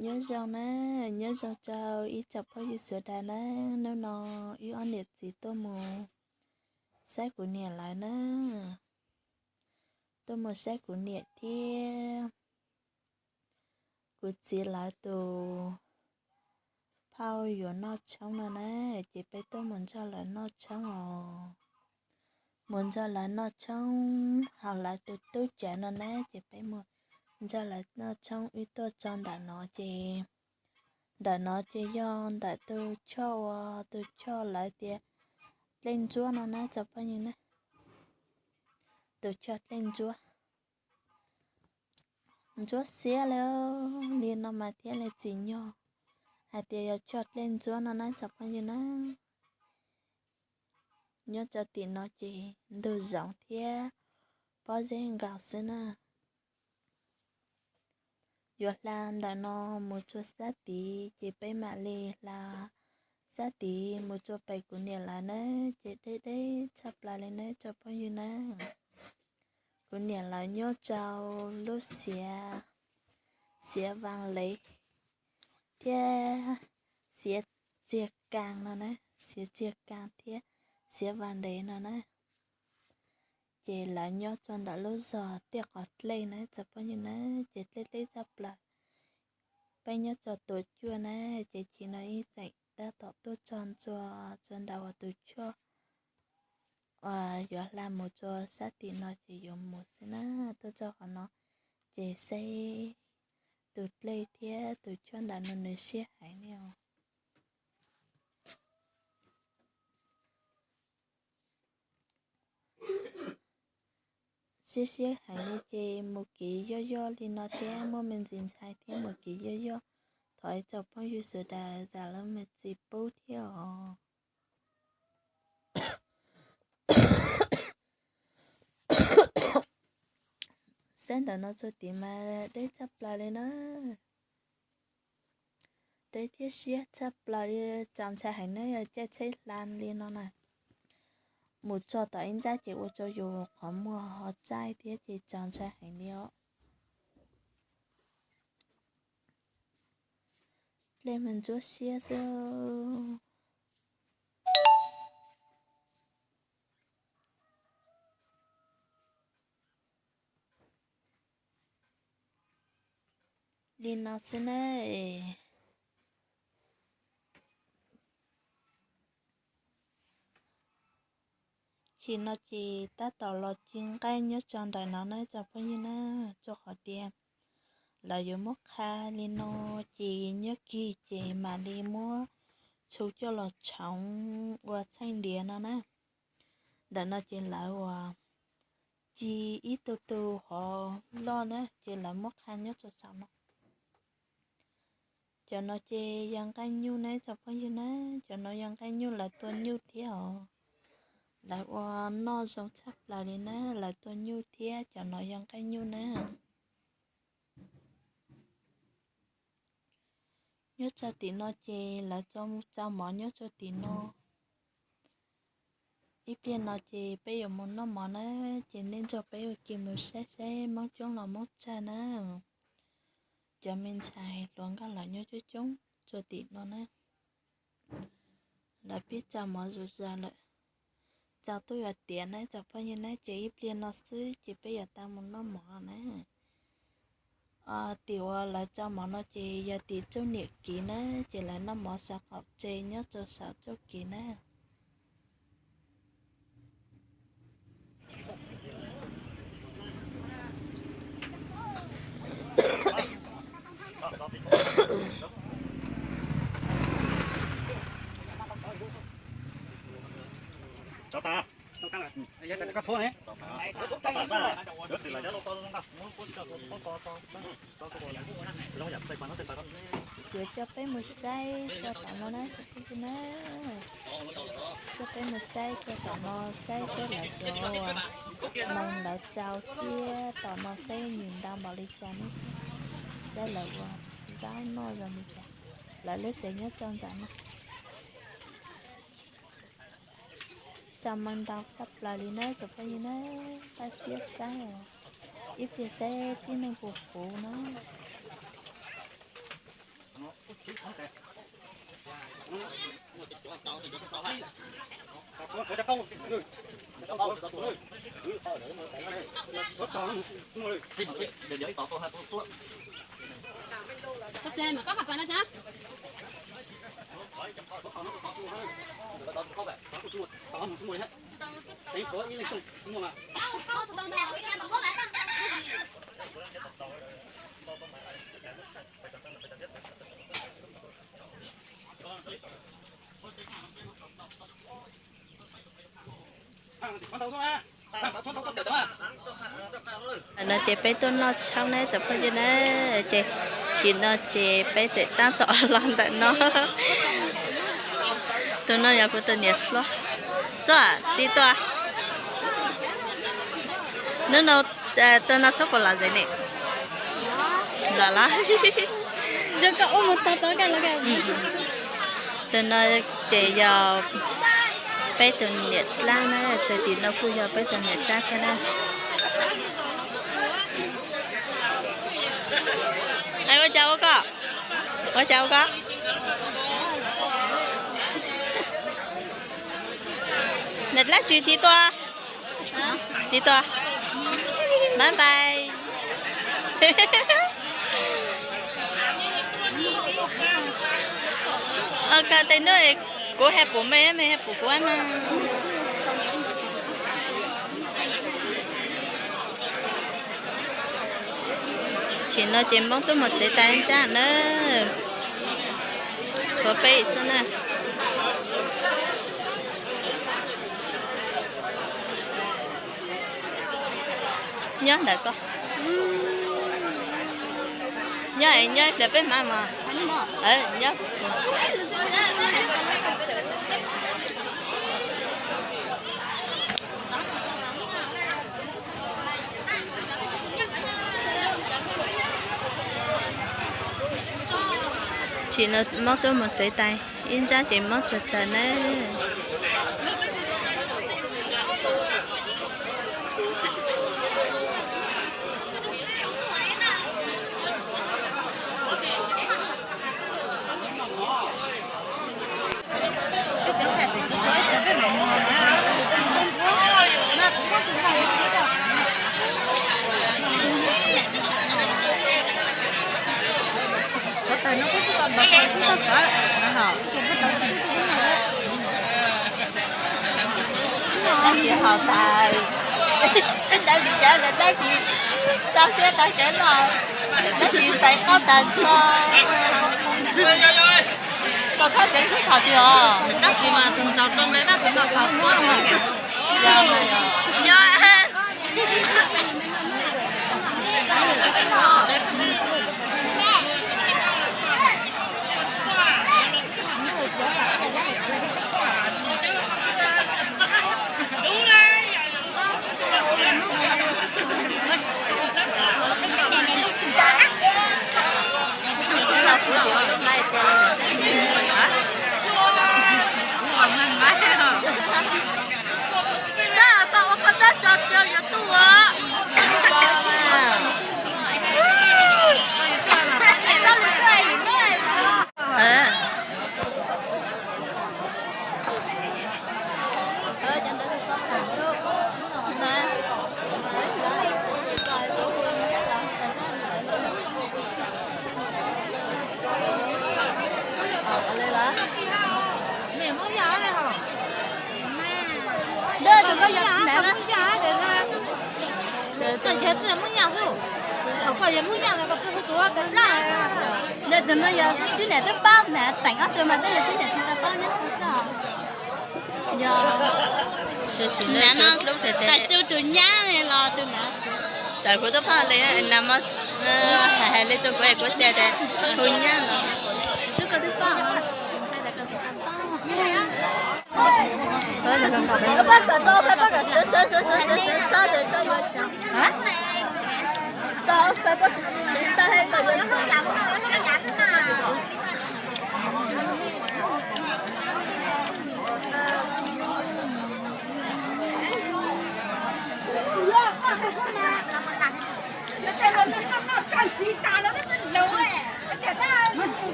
Nyob zoo na, nyob zoo rau ib tsoom phooj ywg sawv daws na. Hnub no wb ob niam txiv tuaj mus saib kuv niam lawv na, tuaj mus saib kuv niam thiab kuv txiv lawv tus phauj yuav noj tshoob no na, ces peb tuaj mus nrog lawv noj tshoob os. Mus nrog lawv noj tshoob, hos lawv tus tub cawv no na, ces peb mus nrog lawv noj tshoob. Wb tuaj txog ntawm no ces, ntawm no ces yog ntawm tus choj uas tus choj lawv tias dlej ntsuab no na tsoom phooj ywg na, tus choj dlej ntsuab. Ntsuab xiab li, li no mas thiaj li tsim nyog hais tias yog choj dlej ntsuab no na tsoom phooj ywg na. Nyob rau tim no ces ntug zoov thiab pob zeb nkaus xwb na. Yuav hla ntawm no mus rua sab tid ces peb mam li hla sab tid mus rua pem kuv niam lawv na, ces deb deb tshaj plaws li na tsoom phooj ywg na. Kuv niam lawv nyob rau lub xia, xia Vaj Lev thiab xia Txiag Kaas no na, xia Txiag Kaas thiab xia Vaj Lev no na. Ces lawv nyob rau ntawm lub zos Tiaj Qos Dlej na tsoom phooj ywg na, ces deb deb tshaj plaws. Peb nyob rau Tuam Cuaj na, ces chim no ib txeem tab tom tuaj txog ntua rau ntawm uas tus choj uas yuav hla mus rau sab tim no ces yuav mus xwb na. Tuaj txog qhov no ces saib tus dlej thiab tus choj ntawm no nws siab heev li os. Siab siab heev li ces mus kiv yoj yoj li no thiab muaj me ntsis ntxhais thiab mus kiv yoj yoj. Thov ib tsoom phooj ywg sawv daws zam lub me txim pub thiab os. Saib ntawm no txog tid mas deb tshaj plaws li na. Deb thiab siab tshaj plaws li, txaus ntshai heev na yog caij tsheb hla li no na. Mus txog tom ib ntsab ces ua rau yus qhov muag ho txaij thiab ces txaus ntshai heev li os. Dlej mas ntsuab siab xwb. Li no xwb na. Chim no ces tab tom los ci nqaij nyob rau ntawm no na tsoom phooj ywg na, rau qhov tias lawv yuav muab qha li no ces nyob kig ces mam li muab txhu coj los tshoov ua txheej diav no na. Ntawm no ces lawv uas ci ib tug tug hov loj na ces lawv muab qha nyob rau saum no. Cov no ces yog nqaij nyuj na tsoom phooj ywg na, cov no yog nqaij nyuj lawv tua nyuj thiab os. Lawv ua noj zoo tshaj plaws li na, lawv tua nyuj thiab cov no yog nqaij nyuj na. Nyob rau tim no ces lawv tso tso mov nyob rau tim no. Ib pliag no ces peb yuav mus noj mov na, ces nej nrog peb ua ke mus saib saib Hmoob coob los Hmoob tsawg na. Cov me ntxhais hluas nkauj lawv nyob coob coob rau tim no na. Lawv pib tso mov zuj zus lawm. Txaus tuaj yuav tiav na tsoom phooj ywg na, ces ib pliag no xwb ces peb yuav tau mus noj mov na. Tim uas lawv tso mov no ces yog tim txuj niam kiv na, ces lawv noj mov saum qaum tsev nyob rau saum txuj kiv na. Kuv coj peb mus saib rau tom no na tsoom phooj ywg na. Coj peb mus saib rau tom no saib saib lawv cov moos lawv tsau thiab tom no saib nws ntau npaum li cas ne. Saib lawv ua zaub noj zoo li cas. Lawv lub tsev nyob rau nram no. Tsau moos ntau tshaj plaws li na tsoom phooj ywg na, pab siab saib os. Ib pliag saib tib neeg puas puv na. No ces peb tuaj noj tshoob na tsoom phooj ywg na, ces tam sim no ces peb tseem tab tom los ntawm no. Tus no yog kuv tus niam hlob. Xua, tib tuaj. Hnub no tuaj noj tshoob puas lom zem ne? Lom los. Tus no ces yog peb tus niam dab na, tus tim no kuj yog peb tus niam dab thiab na. Ua cas ua koj? Ua cas ua koj? Niam dab tsis tiv tua? Tiv tua. Bye bye. Ua koj tej hnub kuv haj pum mej, mej haj pum kuv mas. Tam sim no ces Hmoob tuaj mus tsev tas ib ntxab na. Tshuav peb xwb na. Nyob ntawm koj. Nyob, nyob pliag peb mam mus. Nyob. Tam sim no Hmoob tuaj mus tsev tas ib ntxab ces Hmoob tsaws tsaws nawb. Dab tsis haus tas, dab tsis txaus siab tau sawv los, dab tsis tais qaub tas txog. Koj khaub ceev khaub khom tiag os. Dab tsis mas tus ntsaum rau nqe dab tsis noj tau. Yog. Koj ua koj txhob tso tso yuav tuaj. Ntawm no yog tswb niam twb paub na, teem ob tug mas twb yog tswb niam tsis tau paub nyob xwb xwb os. Yog, tus nyab los tus na. Tsam kuv twb paub li, hais li rau kuv es kuv xav tias hu nyab los. Xwb koj twb paub, ntshai tias koj tsis tau paub.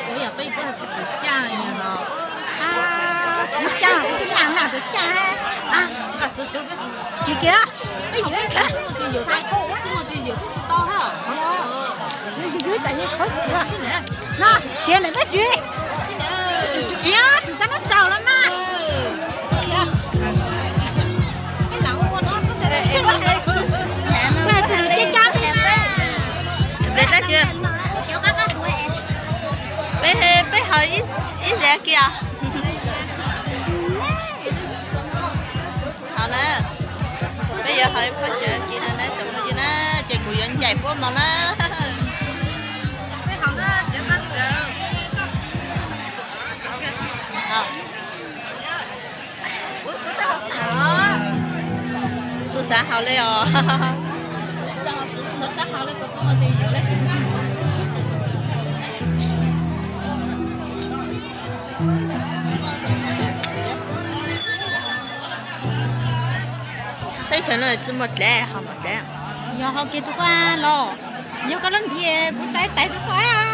Kuv yog peb Kiag kiag, yuav tsam yeej khov kho. No, tias ntawm dab tsi? Yog tsum tau nab txaus los mas. Peb tsis lus caj cab li mas. Peb, peb haus ib, ib zes kiag. Haus na, peb yuav haus ib phau cawv kiag no na tsoom phooj ywg na, ces kuv yuav ncaim puab mov na. Txhob xav haus li os. Txhob xav haus li, kuv txhob ua twj ywm li. Teb chaws no tsis muaj dlav, haus mas dlav. Yog haus kiag rau koj los, yog koj lub nti kuv txais tais rau koj.